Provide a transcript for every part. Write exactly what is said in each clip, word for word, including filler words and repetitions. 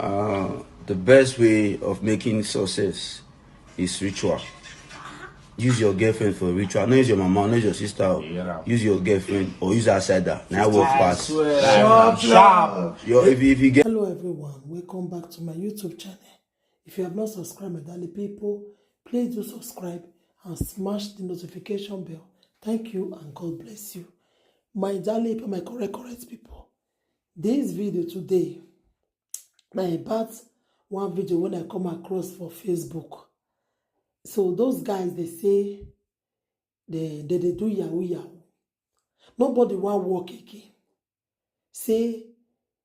Uh, the best way of making success is ritual. Use your girlfriend for ritual. No use your mama, no use your sister. Oh. Yeah. Use your girlfriend or use outsider. Now work pass. Sharp, sharp. Your, if, if you get Hello everyone, welcome back to my YouTube channel. If you have not subscribed, my darling people, please do subscribe and smash the notification bell. Thank you and God bless you. My darling people, my correct, correct people. This video today, na about one video when I come across for Facebook. So those guys, they say they, they, they do yahoo yahoo. Nobody want work again. Say,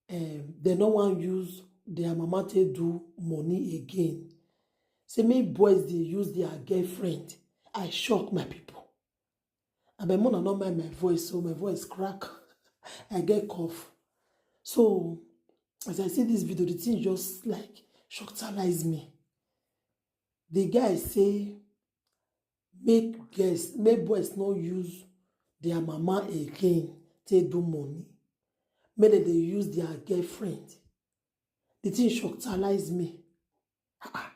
um, they no want use their mama to do money again. Say, make boys, they use their girlfriend. I shock my people. I bet Mona not mind my voice, so my voice crack. I get cough. So, as I see this video, the thing just, like, shockalize me. The guy say, make girls, make boys no use their mama again, take do money. Make dem dey use their girlfriend. The thing shockalize me. Ah, ah.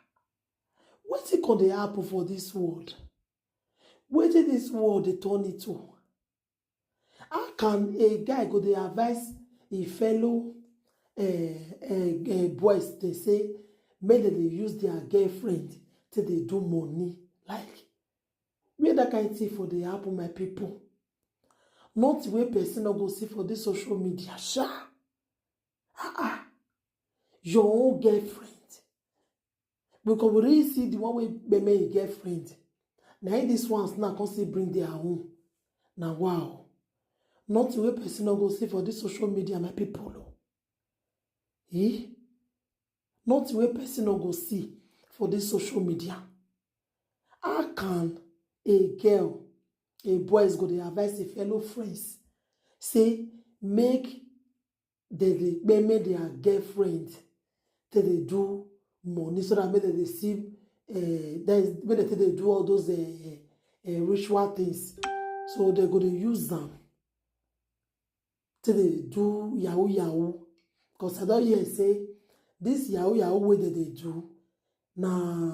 Wetin come dey happen for this world? Wetin this world dey turn into? How can a guy go dey advise a fellow, eh, eh, eh, boys, they say, make dem dey use their girlfriend till they do money? Like, where that kind thing for dey happen, my people? Not where person no go see for this social media, sha. Ah, ah. Your own girlfriend. Because we really see the one wey meme him girlfriend. Na him these ones now come still bring their own. Na wow. Nothing wey person no go see for this social media, my people. Oh. Eh? Nothing wey person no go see for this social media. How can a girl, a boys go dey advise a fellow friends, say make they dey pay, make their girlfriend till they do money, so that make they dey see, eh, that is, make they till they do all those, eh, eh, ritual things. So they go dey use them till they do yahoo yahoo. Because I don't hear say this yahoo yahoo way that they do, na,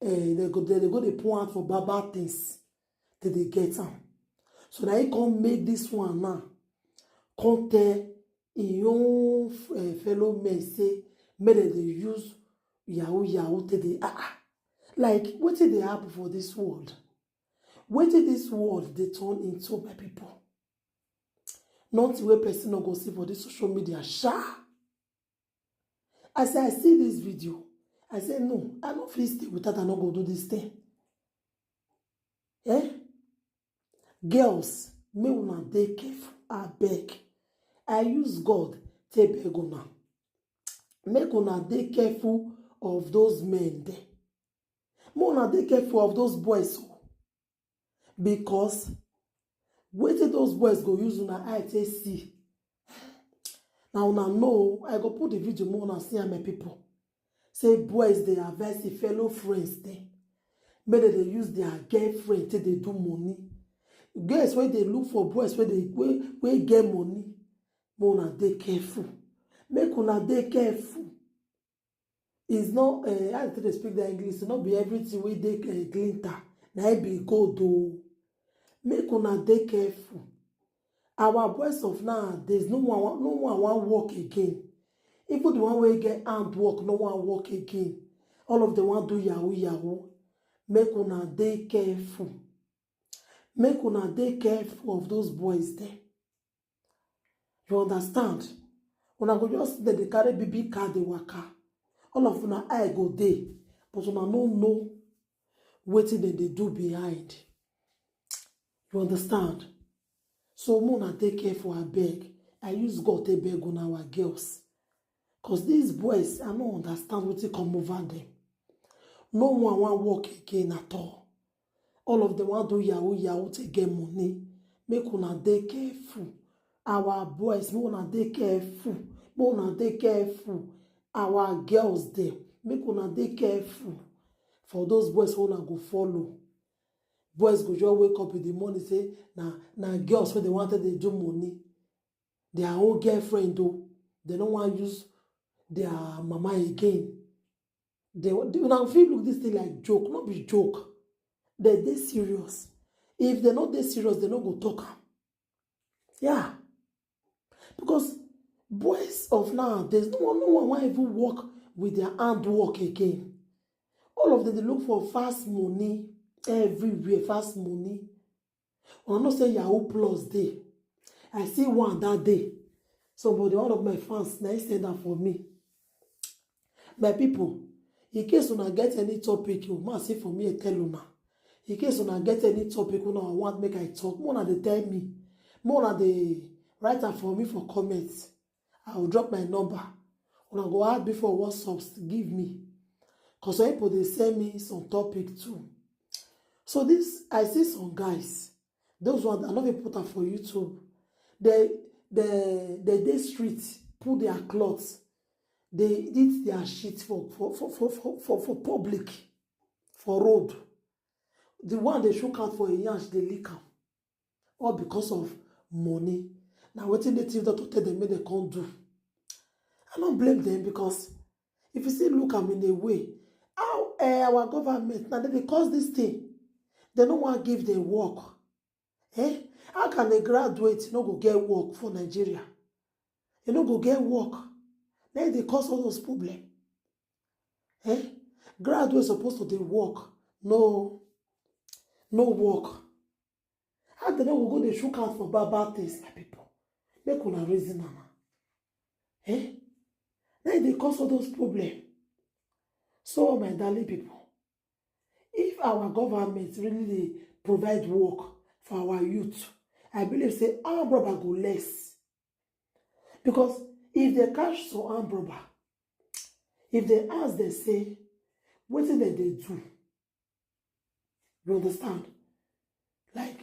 eh, they go, they, they go dey pour out for bad bad things till they get am. So now he come make this one now. Come tell him own, eh, fellow men say, make dem dey use yahoo yahoo till they, ah, ah. Like, wetin dey happen for this world? Wetin this world dey turn into, my people? Nothing wey person no go see for this social media, sha. As I see this video, I say, no, I no fit stay without I no go do this thing. Eh? Girls, make una dey careful, abeg. I use God take beg una. Make una dey careful of those men there. Make una dey careful of those boys o. Because wetin those boys go use una eye take see. Now una know, I go put the video, make una see am, my people. Say boys dey advise the fellow friends dem. Make dem dey use their girlfriend take dey do money. Girls wey dey look for boys wey dey, wey, wey get money, make una dey careful. Make una dey careful. It's not, eh, how to speak that English? Not be everything we dey, eh, glinter. Na it be gold o. Make una dey careful. Our boys of nowadays, no one, no one want work again. Even the one wey get hand work, no one work again. All of them want do yahoo yahoo. Make una dey careful. Make una dey careful of those boys there. You understand? Una go just dey, dey carry big big car dey waka. All of una eye go dey, but una no know wetin dem dey do behind. You understand? So make una dey careful, abeg. I use God take beg una, our girls. 'Cause these boys, I no understand wetin come over them. No one want work again at all. All of them want do yahoo yahoo to get money. Make una dey careful. Our boys, make una dey careful. Make una dey careful. Our girls dem, make una dey careful. For those boys wey una go follow. Boys go just wake up in the morning say, na, na girls wey they wanted dey do money. Their own girlfriend o, they no want use their mama again. They, they una fit look this thing like joke, no be joke. They dey serious. If they no dey serious, they no go talk am. Yeah. Because boys of now, there's no one, no one want even work with their hand work again. All of them, they look for fast money everywhere, fast money. Una know say Yahoo Plus dey. I see one that day. Somebody, one of my fans, na he send am for me. My people, in case una get any topic, you must say for me, I tell una. In case una get any topic, una want make I talk, una dey tell me. Una dey write am for me for comments. I will drop my number. Una go add before WhatsApp give me. Because some people dey send me some topic too. So this, I see some guys. Those ones, I no fit put am for YouTube. They, they, they dey street, pull their clothes. They eat their shit for, for, for, for, for, for, for public, for road. The one they shook out for a yansh, they lick am. All because of money. Now, wetin the thief doctor tell them make they come do? I don't blame them because if you see look am in a way, how eh, our government, now they cause this thing. They no want give them work. Eh? How can a graduate no go get work for Nigeria? You no go get work. Then they cause all those problem. Eh? Graduate supposed to dey work. No, no work. How they no go go dey shook out for bad, bad things, my people? Make una reason am. Eh? Then they cause all those problem. So, my darling people, if our government really dey provide work for our youth, I believe say armed robber go less. Because if they catch some armed robber, if they ask, they say, wetin dem dey do? You understand? Like,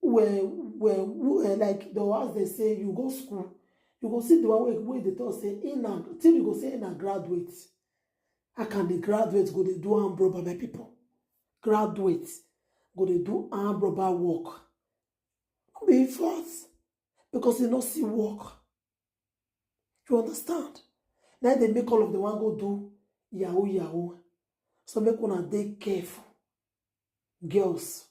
well, well, well, like the ones they say you go school, you go see the one wey, wey they talk say in and till you go say in and graduate. How can the graduate go dey do armed robber, my people? Graduate go dey do armed robber work. No be fault because you no see work. You understand? Now they make all of the one go do yahoo yahoo. So make una dey careful. Girls,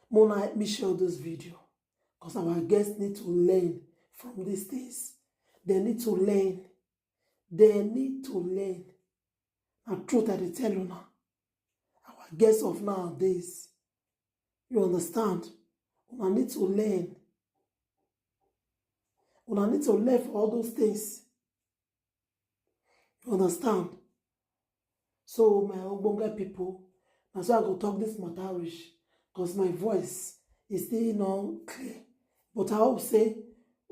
make una help me share this video because our guests need to learn from these things. They need to learn. They need to learn. Na truth I dey tell una. Our guests of nowadays, you understand? Una need to learn. Una need to learn for all those things. You understand? So, my ogbonge people, na so I go talk this matter reach, 'cause my voice is still not clear. But I hope say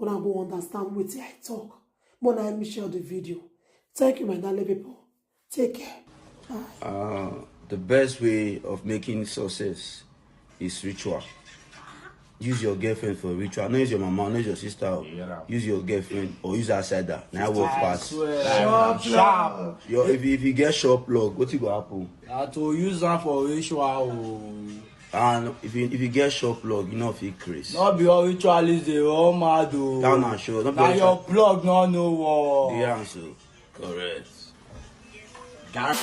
una go understand wetin I talk. Make una help me share the video. Thank you, my darling people. Take care. Bye. Uh, the best way of making success is ritual. Use your girlfriend for ritual. No use your mama, no use your sister. Oh. Yeah. Use your girlfriend or use outsider. Now work I pass. Swear. Sharp, sharp. Your, if, if you get short plug, what you go happen? Na to use am for ritual. Oh. And if you, if you get short plug, you know if you craze. No be all ritualists dey run mad o. That na show. No be na all your ritual- plug no know war. The answer. Correct. Gar-